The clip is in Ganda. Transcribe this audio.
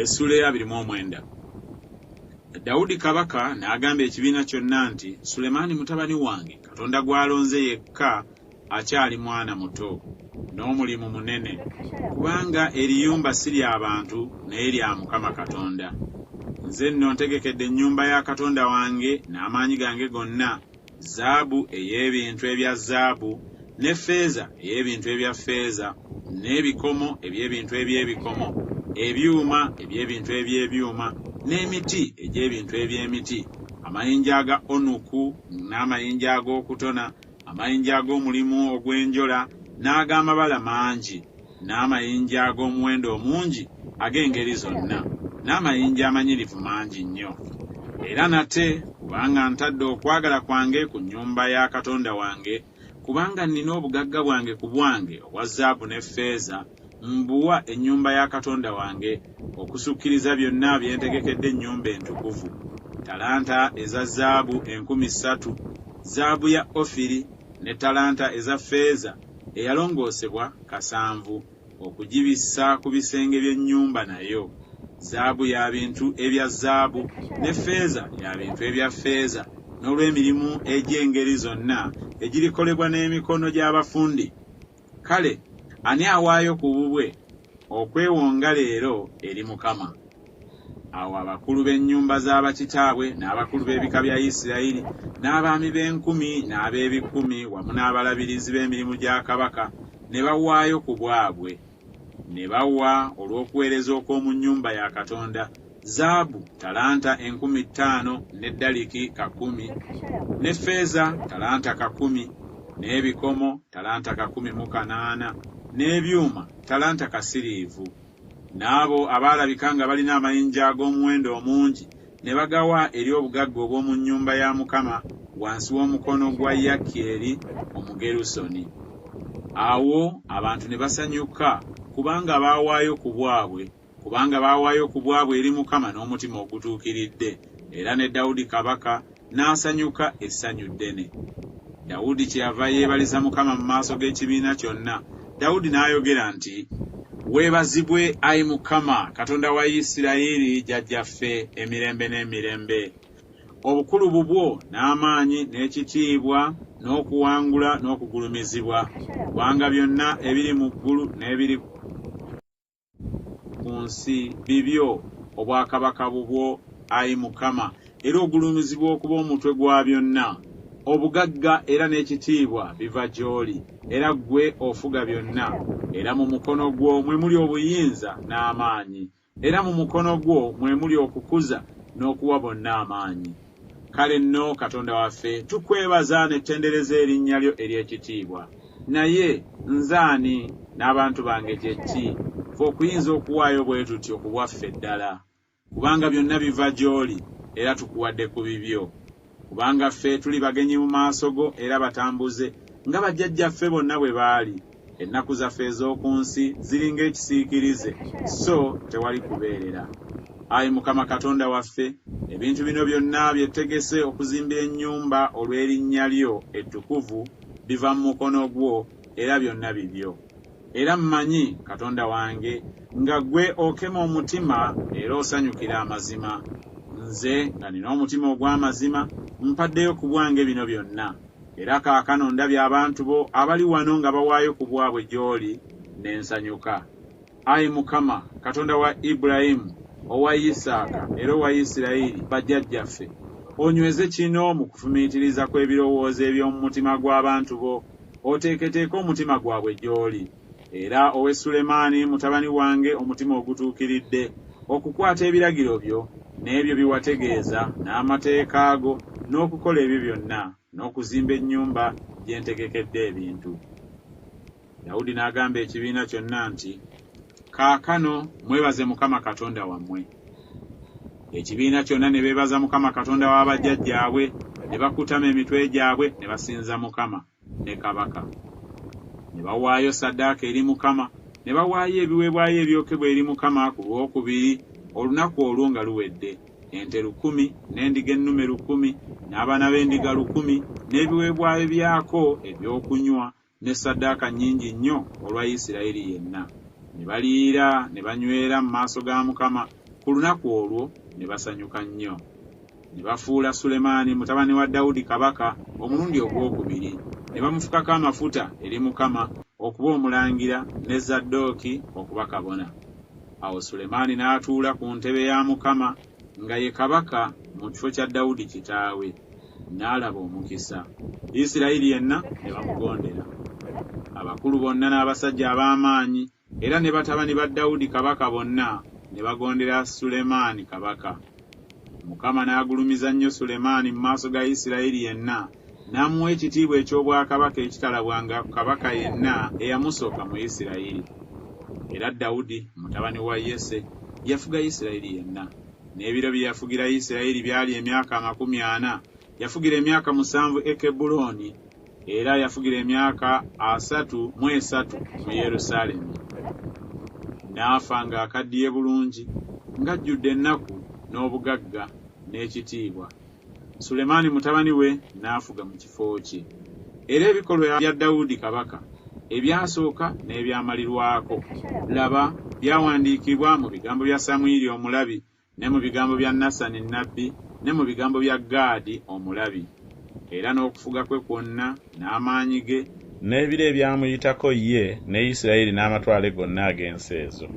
Essuula ey'abiri mu omwenda. Dawudi kabaka n'agamba ekibiina kyonna nti, Sulemaani mutabani wange Katonda gw'alonze yekka akyali mwana muto, n'omulimu munene, kubanga eriyumba si lya bantu naye lya Mukama Katonda. Nze nno ntegekedde ennyumba ya Katonda wange n'amaanyi gange gonna, zaabu ey'ebintu ebya zaabu, ne ffeeza ey'ebintu ebya ffeeza, n'ebikomo eby'ebintu eby'ebikomo, ebyuma eby'ebintu eby'ebyuma, n'emiti egy'ebintu eby'emiti, amayinja aga onuku n'amayinja ag'okutona, amayinja ag'omulimu ogw'enjola n'ag'amabala mangi, n'amayinja ag'omuwendo omungi ag'engeri zonna, n'amayinja amanyirivu mangi nnyo. Era nate, kubanga ntadde okwagala kwange ku nnyumba ya Katonda wange, kubanga nnina obugagga bwange ku bwange obwa zaabu ne ffeeza, mbuwa ennyumba ya Katonda wange, okusukkiriza byonna bye ntegekedde ennyumba entukuvu, ttalanta eza zaabu 3000, zaabu ya Ofiri, ne ttalanta eza ffeeza eyalongoosebwa kasanvu, okugibissa ku bisenge by'ennyumba nayo, zaabu ya bintu ebya zaabu, ne ffeeza ya bintu ebya ffeeza, n'olw'emirimu egy'engeri zonna egirikolebwa n'emikono gy'abafundi. Kale ani awaayo ku bubwe okwewonga leero eri Mukama? Awo abakulu b'ennyumba za bakitaabwe n'abakulu b'ebika bya Isirayiri n'abaami b'enkumi n'ab'ebikumi wamu n'abalabirizi b'emirimu gya kabaka ne bawaayo ku bwabwe. Ne bawa olw'okuweereza okw'omu nnyumba ya Katonda, zaabu ttalanta 5000 ne daliki kakumi, ne ffeeza ttalanta kakumi, n'ebikomo ttalanta 108, n'ebyuma ttalanta kasiriivu. N'abo abaalabika nga balina amayinja ag'omuwendo omungi ne bagawa eri obugagga obw'omu nnyumba ya Mukama wansi w'omukono gwa Yakyeri Omugerusoni. Awo abantu ne basanyuka kubanga baawaayo ku bwabwe, kubanga baawaayo ku bwabwe eri Mukama n'omutima ogutuukiridde, era ne Dawudi kabaka n'asanyuka essanyu ddene. Dawudi kyeyava yeebaliza Mukama mu maaso g'ekibiina kyonna. Dawudi n'ayogera nti, Weebazibwe, ayi Mukama, Katonda wa Isirayiri jjajjaffe, emirembe n'emirembe. Obukulu bubwo, n'amaanyi, n'ekitiibwa, n'okuwangula, n'okugulumizibwa, kubanga byonna ebiri mu ggulu n'ebiri ku nsi bibyo, obwakabaka bubwo, ayi Mukama, era ogulumizibwa okuba omutwe gwa byonna. Obugagga era n'ekitiibwa biva gy'oli, era ggwe ofuga byonna, era mu mukono gwo mwe muli obuyinza n'amaanyi, era mu mukono gwo mwe muli okukuza n'okuwa bonna amaanyi. Kale nno, Katonda waffe, tukwebaza ne tutendereza erinnya lyo ery'ekitiibwa. Naye nze ani, n'abantu bange kye ki, ffe okuyinza okuwaayo bwe tutyo ku bwaffe ddala? Kubanga byonna biva gy'oli, era tukuwadde ku bibyo. Kubanga ffe tuli bagenyi mu maaso go era batambuze, nga bajjajjaffe bonna bwe baali. Ennaku zaffe ez'oku nsi ziri ng'ekisiikirize, so tewali kubeerera. Ayi Mukama Katonda waffe, ebintu bino byonna bye tutegese okuzimbira ennyumba olw'erinnya lyo ettukuvu biva mu mukono gwo, era byonna bibyo. Era mmanyi, Katonda wange, nga ggwe okema omutima era osanyukira amazima. Nze nga nnina omutima ogw'amazima, mpaddeyo ku bwange bino byonna. Era kaakano ndabye abantu bo abali wano nga bawaayo ku bwabwe gy'oli, ne nsanyuka. Ayi Mukama, Katonda wa Ibulayimu, owa Isaaka, era owa Isirayiri, bajjajjaffe, onyweze kino mu kufumiitiriza kw'ebirowoozo eby'omu mutima gw'abantu bo, oteeketeeke omutima gwabwe gy'oli. Era owe Sulemaani mutabani wange omutima ogutuukiridde, okukwata ebiragiro byo, n'ebyo bye wategeeza, n'amateeka go, n'okukola ebyo byonna, n'okuzimba ennyumba gye ntegekedde ebintu. Dawudi n'agamba ekibiina kyonna nti, Kaakano mwebaze Mukama Katonda wammwe. Ekibiina kyonna ne beebaza Mukama Katonda wa bajjajjaabwe, ne bakutama emitwe gyabwe ne basinza Mukama ne kabaka. Ne bawaayo ssaddaaka eri Mukama, ne bawaayo ebiweebwayo ebyokebwa eri Mukama ku lwokubiri olunaku olwo nga luwedde, ente lukumi, n'endiga ennume lukumi, n'abaana b'endiga lukumi, n'ebiweebwayo byako eby'okunywa, ne ssaddaaka nnyingi nnyo olwa Isirayiri yenna. Ne baliira ne banywera mu maaso ga Mukama ku lunaku olwo ne basanyuka nnyo. Ne bafuula Sulemaani mutabani wa Dawudi kabaka omulundi ogw'okubiri, ne bamufukako amafuta eri Mukama okuba omulangira ne Zadooki okuba kabona. Awo Sulemaani n'atuula ku ntebe ya Mukama nga ye kabaka mu kifo kya Dawudi kitaawe, n'alaba omukisa. Isirayiri yenna ne bamugondera. Abakulu bonna n'abasajja ab'amaanyi era ne batabani ba Dawudi kabaka bonna ne bagondera Sulemaani kabaka. Mukama n'agulumiza nnyo Sulemaani mu maaso ga Isirayiri yenna, n'amuwa ekitiibwa eky'obwakabaka ekitalabwanga kabaka yenna eyamusooka mu Isirayiri. Era Dawudi mutabani wa Yese yafuga Isirayiri yenna. N'ebiro bye yafugira Isirayiri byali emyaka 40, yafugira emyaka 7 e Kebbulooni, era yafugira emyaka 33 mu Yerusaalemi. N'afa ng'akaddiye bulungi, ng'ajjudde ennaku n'obugagga n'ekitiibwa. Sulemaani mutabani we n'afuga mu kifo kye. Era ebikolwa bya Dawudi kabaka, ebyasooka n'ebyamalirwako, laba, byawandiikibwa mu bigambo bya Samwiri omulabi, ne mu bigambo bya Nasani nnabbi, ne mu bigambo bya Gaadi omulabi. Era n'okufuga kwe kwonna, n'amaanyi ge, N'ebiro ebyamuyitako ye ne Isiraeri n'amatwale gonna ag'ensi ezo.